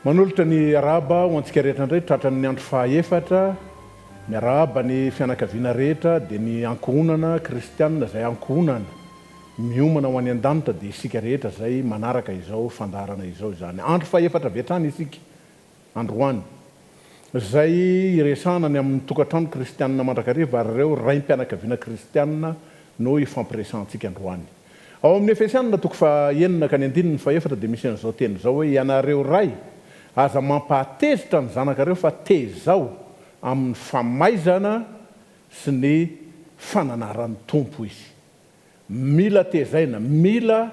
Manolotra ny arahaba ho antsika rehetra indray tratran'ny andro fahaefatra. Miarahaba ny fianakaviana rehetra dia ny ankohonana kristianina izay ankohonana miomana ho any an-danitra dia isika rehetra izay manaraka izao fandaharana izao izany. Andro fahefatra avy hatrany isika androany izay hiresahana ny amin'ny tokantrano kristianina mandrakariva ary ireo raim-pianakaviana kristianina no hifampiresahantsika androany. Ao amin'ny Efesianina toko faha-enina ka ny andininy fahefatra dia misy an'izao teny izao hoe, Ianareo ray, aza mampahatezitra ny zanakareo fa tezao amin'ny famaizana sy ny fananaran'ny Tompo izy. Mila tezaina, mila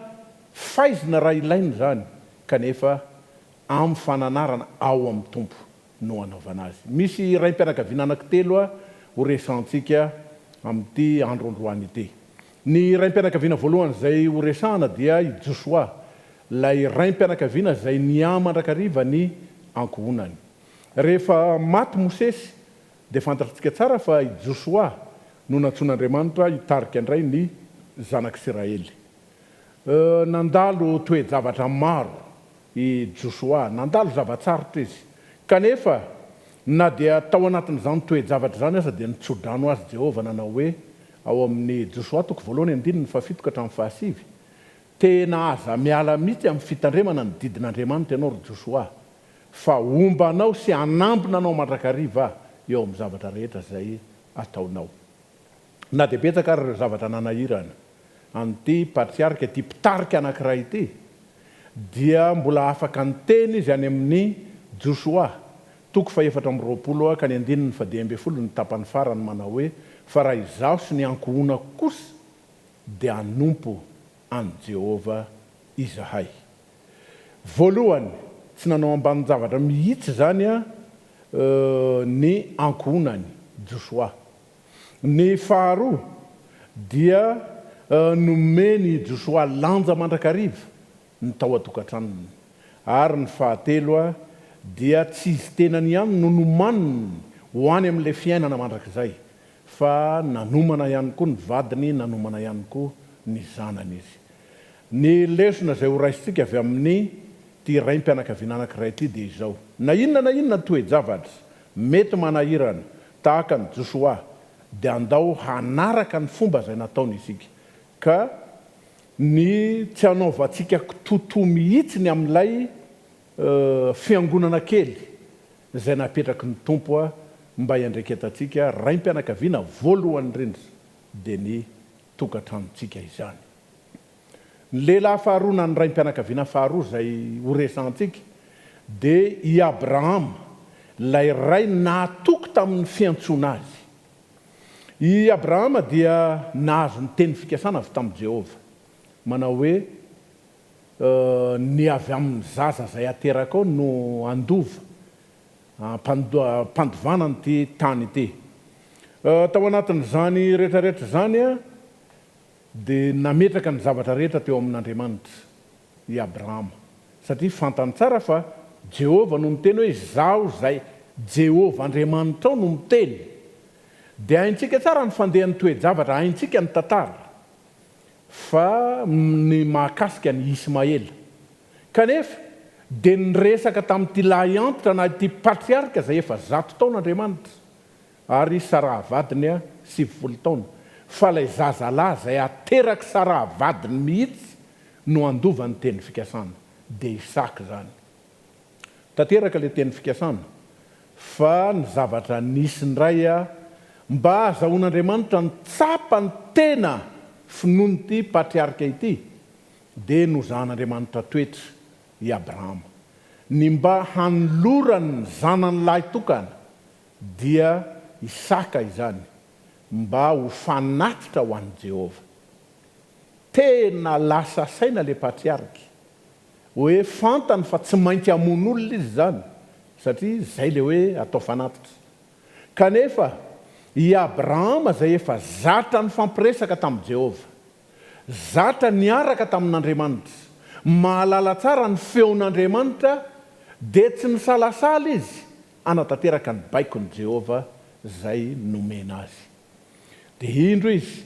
faizina raha ilaina izany, kanefa amin'ny fananarana ao amin'ny Tompo no anaovana azy. Misy raim-pianakaviana anankitelo horesahantsika amin'ity andro androany ity. Ny raim-pianakaviana voalohany izay horesahana dia i Josoa, ilay raim-pianakaviana izay niahy mandrakariva ny ankohonany. Rehefa maty Mosesy, dia fantatrtsika tsara fa i Josoa no nantsoin'Andriamanitra hitarika indray ny zanak'Isiraely. Nandalo toe-javatra maro i Josoa, nandalo zava-tsarotra izy. Kanefa, na dia tao anatin'izany toe-javatra izany aza, dia nitso-drano azy Jehovah nanao hoe, ao amin'ny Josoa toko voalohany andininy fahafito ka hatramin'ny fahasivy, Tena aza miala mihitsy amin'ny fitandremana ny didin'Andriamanitra ianao, ry Josoa, fa homba anao sy hanambina anao mandrakariva Aho eo amin'ny zavatra rehetra izay ataonao. Na dia betsaka ary ireo zavatra nanahirana an'ity patriarika, ity mpitarika anankiray ity, dia mbola afaka niteny izy any amin'ny Josoa, toko fahefatra amby 20 ka ny andininy fahadimy ambin'ny folo ny tapany farany manao hoe, Fa raha izaho sy ny ankohonako kosa dia hanompo an'i Jehovah izahay. Voalohany, tsy nanao ambanin-javatra mihitsy izany ny ankohonany, Josoa. Ny faharoa dia nomen' i Josoa lanja mandrakariva ny tao an-tokantranony. Ary ny fahatelo dia tsy izy tenany ihany no nomaniny ho any amin' ilay fiainana mandrakizay, fa nanomana ihany koa ny vadiny, nanomana ihany koa ny zanany izy. Ny lesona izay horaisintsika avy amin' ity raim-pianakaviana anankiray ity dia izao, na inona na inona toe-javatra mety manahirana, Tahaka an'i Josoa, dia andao hanaraka ny fomba izay nataony isika, ka ny tsy hanaovantsika kitoatoa mihitsy ny amin'ilay fiangonana kely izay napetraky ny Tompo mba hiandraiketantsika raim-pianakaviana voalohany indrindra, dia ny tokantranontsika izany. Ny lehilahy faharoa na ny raim-pianakaviana faharoa izay horesahantsika dia i Abrahama, ilay ray nahatoky tamin'ny fiantsoana azy. I Abrahama dia nahazo ny teny fikasana avy tamin'i Jehovah, manao hoe, Ny avy amin'ny zaza izay haterakao no handova, hampandovana an'ity tany ity. Tao anatin'izany rehetrarehetra izany, Dia nametraka ny zavatra rehetra teo amin'Andriamanitra i Abrahama, satria fantany tsara fa Jehovah no miteny hoe, Izaho izay Jehovah Andriamanitrao no miteny. Dia haintsika tsara ny fandehan'ny toe-javatra, haintsika ny tantara, fa ny mahakasika an'i Ismaela. Kanefa, dia niresaka tamin'ity lahy antitra na ity patriarka izay efa 100 taona Andriamanitra. Ary Saraha vadiny 90 taona, fa ilay zazalahy izay haterak'i Saraha vadiny mihitsy no handova ny teny fikasana, dia Isaka izany. Tanteraka ilay teny fikasana, fa ny zavatra nisy indray, mba hahazahoan'Andriamanitra nitsapa ny tena finoan'ity patriarika ity, dia nozahan'Andriamanitra toetra i Abrahama, ny mba hanolorany ny zanany lahy tokana, Dia Isaka izany mba ho fanatitra ho an'i Jehovah. Tena lasa saina le patriarka. Hoe fantany fa tsy maintsy hamono olona izy izany satria izay le hoe atao fanatitra. Kanefa i Abrahama izay efa zatra nifampiresaka tamin'i Jehovah, zatra niaraka tamin'Andriamanitra, mahalala tsara ny feon'Andriamanitra, dia tsy nisalasala izy hanatanteraka ny baikon'i Jehovah izay nomena azy. Dia indro izy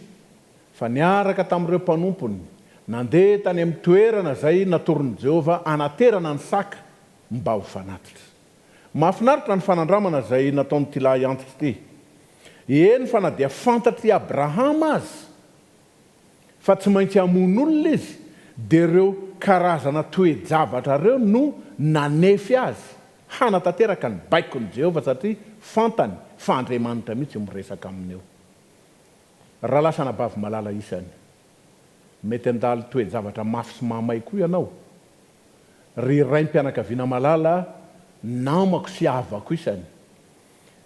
fa niaraka tamin'ireo mpanompony, nandeha tany amin'ny toerana izay natoron'i Jehovah hanaterana ny saka. mba ho fanatitra. Mahafinaritra ny fanandramana izay nataon'ity lahy antitra ity. Eny fa na dia fantatr'i Abrahama aza fa tsy maintsy hamono olona izy, dia ireo karazana toe-javatra ireo no nanefy azy hanatanteraka ny baikon'i Jehovah satria fantany fa Andriamanitra mihitsy io miresaka aminy io. Rahalahy sy anabavy malala isany, mety handalo toe-javatra mafy sy mahamay koa ianao. Ry raim-pianakaviana malala, namako sy havako isany,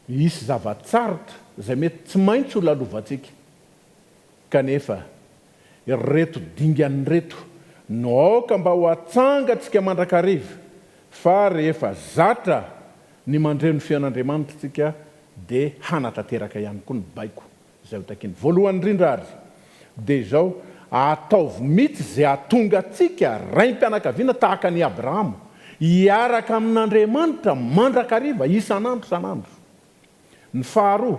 hisy zava-tsarotra izay mety tsy maintsy ho lalovantsika. Kanefa, ireto dingana ireto no aoka mba ho atsangantsika mandrakariva, fa rehefa zatra ny mandre ny feon'Andriamanitra isika dia hanatanteraka ihany koa ny baiko izay ho takiany. Voalohany indrindra àry dia izao, ataovy mihitsy izay hahatonga antsika raim-pianakaviana tahaka an'i Abrahama, hiaraka amin'Andriamanitra mandrakariva, isan'andro isan'andro. Ny faharoa,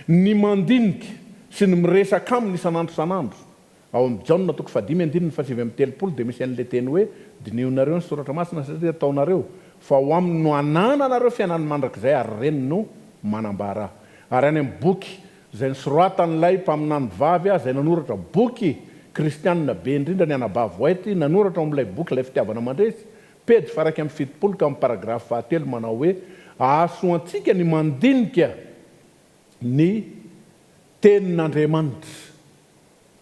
ny mandinika sy ny miresaka aminy isan'andro isan'andro. Ao amin'ny Jaona toko fahadimy andininy fahasivy amby telopolo dia misy an'ilay teny hoe, Dinihonareo ny Soratra Masina satria ataonareo fa ao aminy no anananareo fiainana mandrakizay ary ireny no manambara Ahy. Ary any amin'ny boky izay nosoratan'ilay mpaminany vavy izay nanoratra boky kristianina be indrindra ny anabavy White nanoratra ao amin'ilay boky Ilay Fitiavana Mandresy Pejy faha-71 ka amin'ny paragrafy fahatelo manao hoe, Hahasoa antsika ny mandinika ny Tenin'Andriamanitra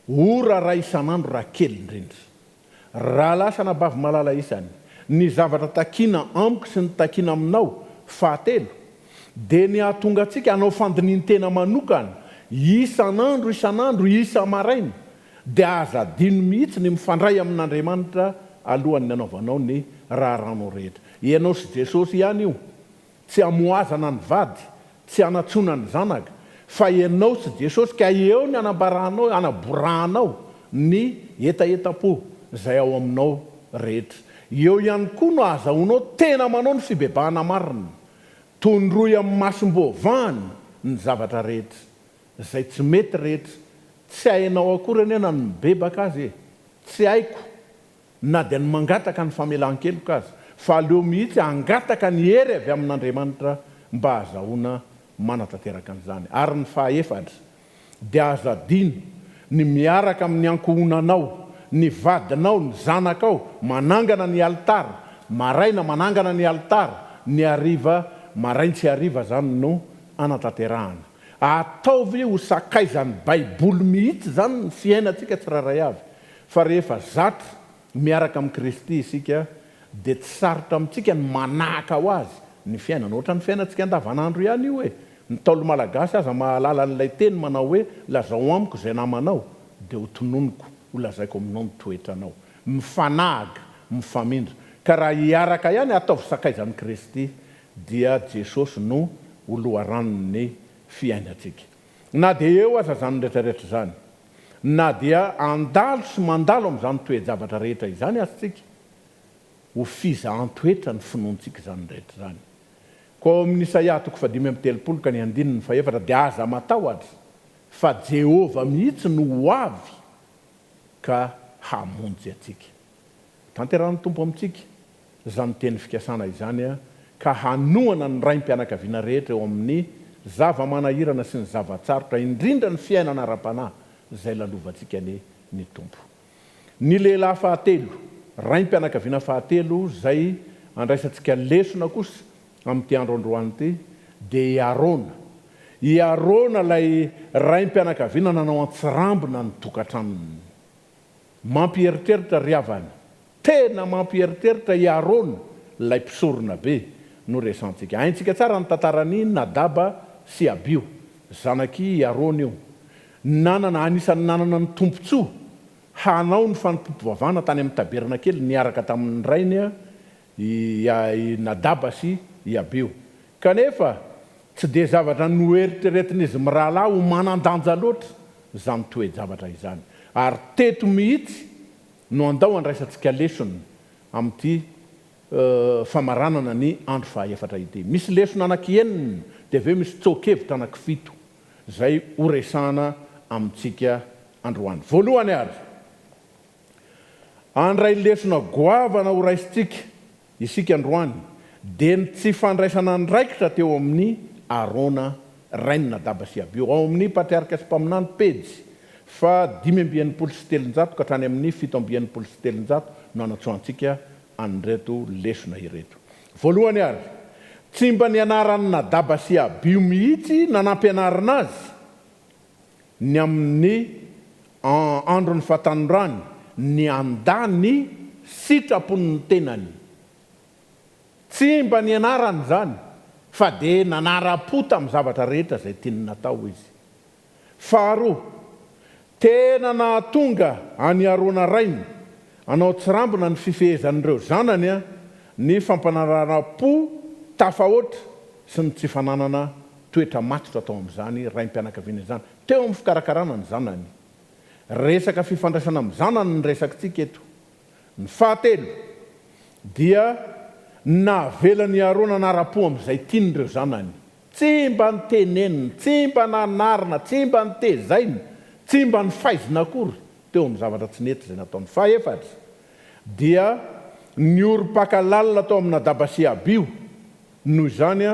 ora iray isan'andro raha kely indrindra. Rahalahy sy anabavy malala isany, ny zavatra takina amiko sy ny takina aminao, fahatelo, dia ny hahatonga antsika hanao fandinihin-tena manokana isan'andro isan'andro, isa-maraina, Dia aza adino mihitsy ny mifandray amin'Andriamanitra alohan'ny hanaovanao ny raharahanao rehetra. Ianao sy Jesosy ihany io. Tsy hamohazana ny vady, tsy hanatsoana ny zanaka, fa ianao sy Jesosy ka eo ny hanambaranao, hanaborahanao ny hetahetam-po izay ao aminao rehetra. Eo ihany koa no ahazahoanao tena manao ny fibebahana marina. Tondroy amin'ny masom-boavahany ny zavatra rehetra. Izay tsy mety rehetra. Tsy hainao akory anie na ny mibebaka aza e! Tsy haiko na dia ny mangataka ny famelan-keloka aza, fa aleo mihitsy hangataka ny hery avy amin'Andriamanitra mba hahazahoana manatanteraka an'izany. Ary ny fahaefatra, dia aza adino ny miaraka amin'ny ankohonanao, ny vadinao, ny zanakao, manangana ny alitara, maraina manangana ny alitara, ny hariva, marain-tsy hariva izany no anatanterahana. Ataovy ho sakaizan'ny Baiboly mihitsy izany ny fiainantsika tsirairay avy, fa rehefa zatra miaraka amin'i Kristy isika dia tsy sarotra amintsika ny manahaka ho Azy ny fiainana. Ohatran'ny fiainantsika andavanandro ihany io e! Ny Ntaolo Malagasy aza mahalala an'ilay teny manao hoe lazao amiko izay namanao dia ho tononiko, ho lazaiko aminao ny toetranao. Mifanahaka, mifamindra. Ka raha hiaraka ihany ataovy sakaizan'i Kristy dia Jesosy no ho loharanon'ny fiainantsika. Na dia eo aza izany rehetra rehetra izany, na dia handalo sy mandalo amin'izany toe-javatra rehetra izany aza isika, ho fizahan-toetra ny finoantsika izany rehetra izany. Koa ao amin'ny Isaia toko fahadimy amby telopolo ka ny andininy fahefatra dia aza matahotra fa Jehovah mihitsy no ho avy ka hamonjy antsika. Tanterahin'ny Tompo amintsika izany teny fikasana izany ka hanohana ny raim-pianakaviana rehetra eo amin'ny zava-manahirana sy ny zava-tsarotra, indrindra ny fiainana ara-panahy izay lalovantsika anie ny Tompo. Ny lehilahy fahatelo, raim-pianakaviana fahatelo izay andraisantsika lesona kosa amin'ity andro androany ity dia i Arona. I Arona ilay raim-pianakaviana nanao an-tsirambina ny tokantranony. Mampieritreritra ry havana. Tena mampieritreritra i Arona, ilay mpisorona be, no resantsika. Haintsika tsara ny tantaran'i Nadaba sy Abiho. Zanak'i Arona io. Nanana, anisan'ny nanana ny tombontsoa hanao ny fanompoam-pivavahana tany amin'ny tabernakely niaraka tamin'ny rainy i Nadaba sy i Abiho. Kanefa, tsy dia zavatra noeritreretin'izy mirahalahy ho manan-danja loatra izany toe-javatra izany. Ary teto mihitsy no andao handraisantsika lesona amin'ity famaranana ny andro fahaefatra ity. Misy lesona anankienina, dia avy eo misy tsoa-kevitra anankifito izay horesahana amintsika androany. Voalohany ary, handray lesona goavana horaisintsika. isika androany dia ny tsy fandraisana andraikitra teo amin'i Arona rain'i Nadaba sy Abiho. Ao amin'ny Patriarka sy Mpaminany, pejy faha 365 ka hatrany amin'ny 367 no anatsoahantsika an'ireto lesona ireto. Voalohany ary, tsy mba nianaran'i Nadaba sy Abiho mihitsy na nampianarina azy ny amin'ny andron'ny fahatanorany ny handà ny sitrapon'ny tenany. Tsy mba nianarany izany, fa dia nanara-po tamin'ny zavatra rehetra izay tiany natao izy. Faharoa, tena nahatonga an'i Arona rainy hanao tsirambina ny fifehezan'ireo zanany ny fampanaraham-po tafahoatra sy ny tsy fananana toetra matotra tao amin'izany raim-pianakaviana izany teo amin'ny fikarakarana ny zanany. Resaka fifandraisana amin'ny zanany ny resakitsika eto. Ny fahatelo dia navelan'i Arona hanara-po amin'izay tiany ireo zanany. Tsy mba noteneniny, tsy mba nanarina, tsy mba notezaina, tsy mba nofaizina akory teo amin'ny zavatra tsy nety izay nataony. Fahefatra dia niorim-paka lalina tao amin'i Nadaba sy Abiho, noho izany,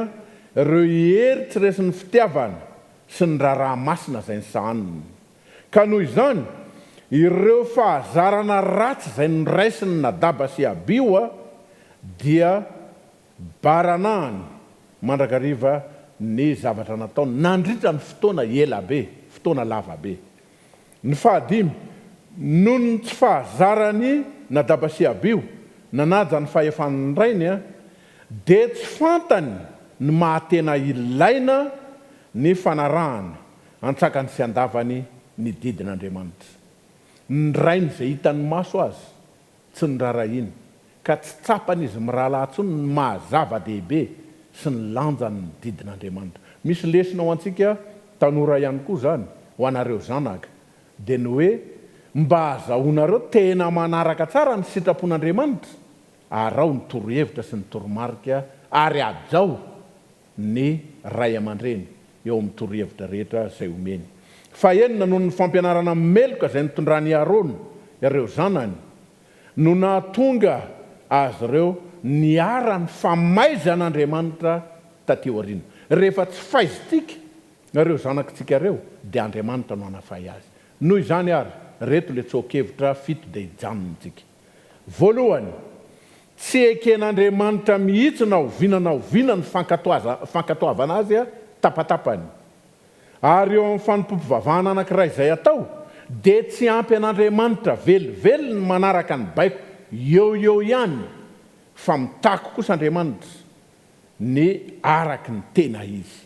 ireo hery tsy resin'ny fitiavana sy ny raharaha masina izay nosahaniny. Ka noho izany, ireo fahazarana ratsy izay noraisin'i Nadaba sy Abiho dia baranahany mandrakariva ny zavatra nataony nandritra ny fotoana ela be, fotoana lava be. Ny fahadimy, noho ny tsy fahazaran'i Nadaba sy Abiho nanaja ny fahefan'ny rainy, dia tsy fantany ny maha-tena ilaina ny fanarahana antsakany sy andavany ny didin'Andriamanitra. Ny rainy izay hitan'ny maso aza tsy noraharahiany, ka tsy tsapan'izy mirahalahy intsony ny maha zava-dehibe sy ny lanjan'ny didin'Andriamanitra. Misy lesona ho antsika tanora ihany koa izany, ho anareo zanaka, dia ny hoe mba hahazahoanareo tena manaraka tsara ny sitrapon'Andriamanitra, araho ny torohevitra sy ny toromarika ary hajao ny ray aman-dreny eo amin'ny torohevitra rehetra izay omeny. Fahenina, noho ny fampianarana meloka izay nitondran'i Arona ireo zanany no nahatonga azy ireo niharan'ny famaizan'Andriamanitra taty aoriana. Rehefa tsy faizintsika ireo zanakitsika ireo dia Andriamanitra no hanafay azy. Noho izany ary, ireto ilay tsoa-kevitra fito dia hijanontsika. Voalohany, tsy eken'Andriamanitra mihitsy na oviana na oviana ny fankatoavana Azy tapatapany. Ary eo amin'ny fanompoam-pivavahana anankiray izay atao, dia tsy ampy an'Andriamanitra velively ny manaraka ny baiko eo eo ihany, fa mitaky kosa Andriamanitra ny araky ny tena izy.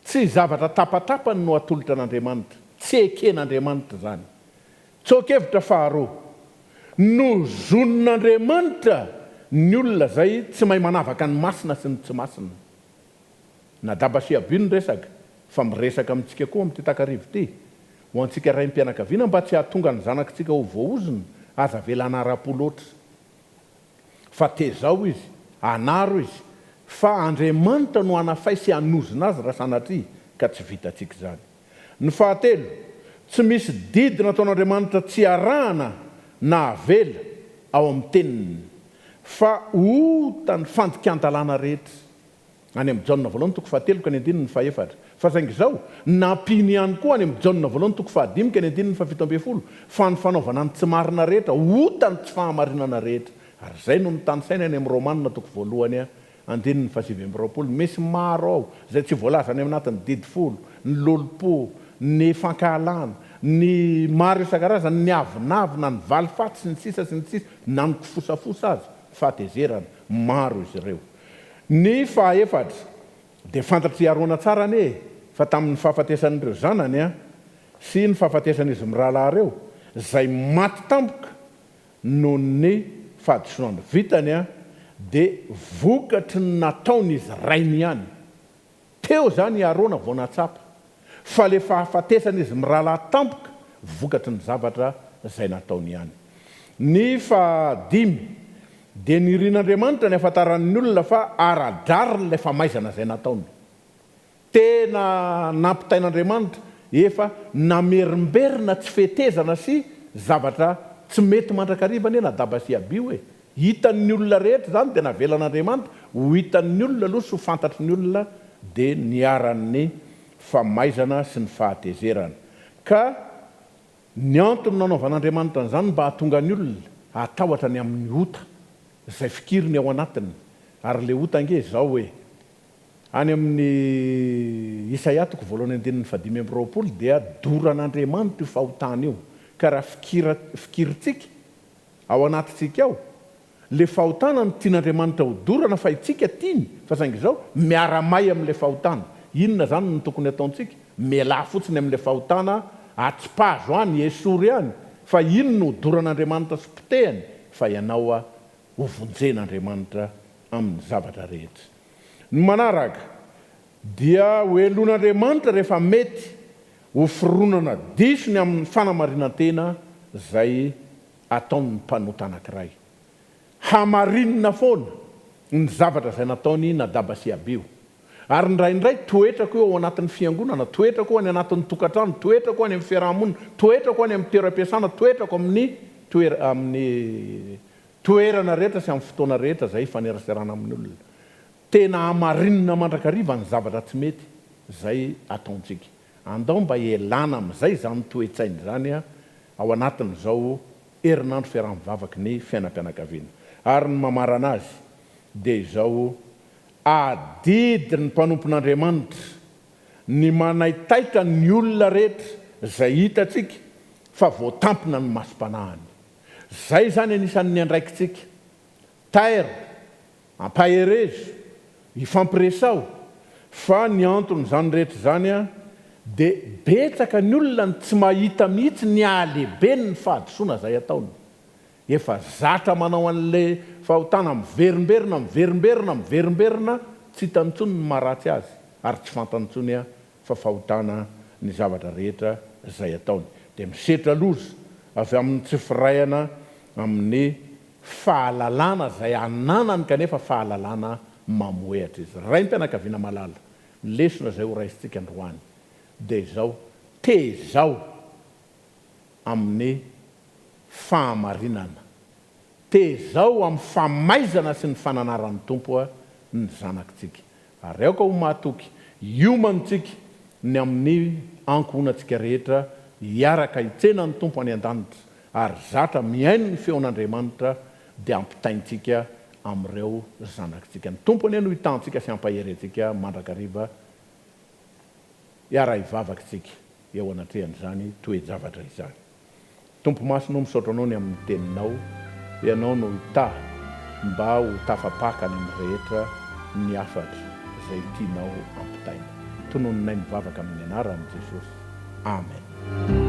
Tsy zavatra tapatapany no atolotra an'Andriamanitra, tsy eken'Andriamanitra izany. Tsoa-kevitra faharoa, nozonin'Andriamanitra ny olona izay tsy mahay manavaka ny masina sy ny tsy masina. Nadaba sy Abiho ny resaka, fa miresaka amintsika koa amin'ity takariva ity. Ho antsika raim-pianakaviana mba tsy hahatonga ny zanakitsika ho voaozona, aza avela hanara-po loatra. Fa tezao izy, anaro izy, fa Andriamanitra no hanafay sy hanozona azy raha sanatria ka tsy vitantsika izany. Ny fahatelo, tsy misy didy nataon'Andriamanitra tsy arahana na avela ao amin'ny Teniny, fa ota ny fandikan-dalàna rehetra. Any amin'ny Jaona voalohany toko fahatelo ka ny andininy fahefatra. Fa saingy izao, nampiany ihany koa any amin'ny Jaona voalohany toko fahadimy ka ny andininy fahafito ambinifolo, fa ny fanaovana ny tsy marina rehetra, ota ny tsy fahamarinana rehetra. Ary izay no notanisainy any amin'ny Romana toko voalohany andininy fahasivy amby roapolo. Misy maro ao izay tsy voalaza any anatin'ny didy folo, ny lolompo, ny fankahalana, ny maro isan-karazany, ny avonavona, ny valifaty, sy ny sisa sy ny sisa, na ny kifosafosa aza, fahatezerana, maro izy ireo. Ny fahaefatra, dia fantatr'i Arona tsara anie fa tamin'ny fahafatesan'ireo zanany sy ny fahafatesan'izy mirahalahy ireo, izay maty tampoka noho ny fahadisoana vitany, dia vokatry ny nataon'izy rainy ihany. Teo izany i Arona vao nahatsapa fa ilay fahafatesan'izy mirahalahy tampoka vokatry ny zavatra izay nataony ihany. Ny fahadimy, dia nirin'Andriamanitra ny hahafantaran'ny olona fa ara-drariny ilay famaizana izay nataony. Tena nampitain'Andriamanitra efa namerimberina tsy fetezana sy zavatra tsy mety mandrakariva anie Nadaba sy Abiho e! Hitan'ny olona rehetra izany dia navelan'Andriamanitra ho hitan'ny olona aloha sy ho fantatry ny olona dia niharan'ny famaizana sy ny fahatezerana. Ka ny antony nanaovan'Andriamanitra an'izany mba hahatonga ny olona hatahotra ny amin'ny ota izay fikiriny ao anatiny. Ary ilay ota ange izao e! Any amin'ny Isaia toko voalohany andininy fahadimy amby 20 dia doran'Andriamanitra io fahotana io. Ka raha fikira, fikirintsika ao anatintsika ao, ilay fahotana no tian'Andriamanitra ho dorana fa itsika tiany fa saingy izao miara-may amin'ilay fahotana. Inona izany no tokony hataontsika? Mialà fotsiny amin'ilay fahotana, atsipazo any, esory any fa iny no hodoran'Andriamanitra sy potehany fa ianao ho vonjen'Andriamanitra amin'ny zavatra rehetra. Ny manaraka dia ho heloin'Andriamanitra rehefa mety ho fironana diso ny amin'ny fanamarinan-tena izay ataon'ny mpanota anankiray. Hamarinina foana ny zavatra izay nataon'i Nadaba sy Abiho. Ary indraindray toetrako io ao anatin'ny fiangonana, toetrako io any anatin'ny tokantrano, toetrako any amin'ny fiaraha-monina, toetrako any amin'ny toeram-piasana, toetrako amin'ny toera, amin'ny toerana rehetra sy amin'ny fotoana rehetra izay ifaneraserana amin'ny olona. Tena hamarinina mandrakariva ny zavatra tsy mety izay ataontsika. Andao mba hialana amin'izay izany toe-tsaina izany ao anatin'izao herinandro fiaraha-mivavaky ny fiainam-pianakaviana. Ary ny mamarana azy dia izao, Adidin'ny mpanompon'Andriamanitra ny manaitaitra ny olona rehetra izay hitantsika fa voatampina ny masom-panahiny. Izay izany anisan'ny andraikitsika. Tairo, ampaherezo, ifampiresaho fa ny anton'izany rehetra izany dia betsaka ny olona no tsy mahita mihitsy ny halehiben'ny fahadisoana izay ataony. Efa zatra manao an'ilay fahotana miverimberina, miverimberina, miverimberina, tsy hitany intsony ny maharatsy azy ary tsy fantany intsony fa fahotana ny zavatra rehetra izay ataony. Dia misetra loza avy amin'ny tsy firaihana amin'ny fahalalana izay ananany kanefa fahalalana mamohehatra izy. Raim-pianakaviana malala, ny lesona izay ho raisintsika androany dia izao, tezao amin'ny fahamarinana, tezao amin'ny famaizana sy ny fananaran'ny Tompo ny zanakitsika. Ary aoka ho mahatoky, hiomantsika ny amin'ny ankohonantsika rehetra hiaraka hitsena ny Tompo any an-danitra, ary zatra mihaino ny feon'Andriamanitra dia ampitaintsika amin'ireo zanakitsika. Ny Tompo anie no hitantsika sy hampahery antsika mandrakariva. Hiara-hivavaka isika eo anatrehan'izany toe-javatra izany. Tompo Masina o misaotra Anao ny amin'ny Teninao, Ianao no hitaha mba ho tafapaka any amin'ny rehetra ny hafatra izay tianao ampitaina. Tononinay mivavaka amin'ny anaran'i Jesosy. Amen.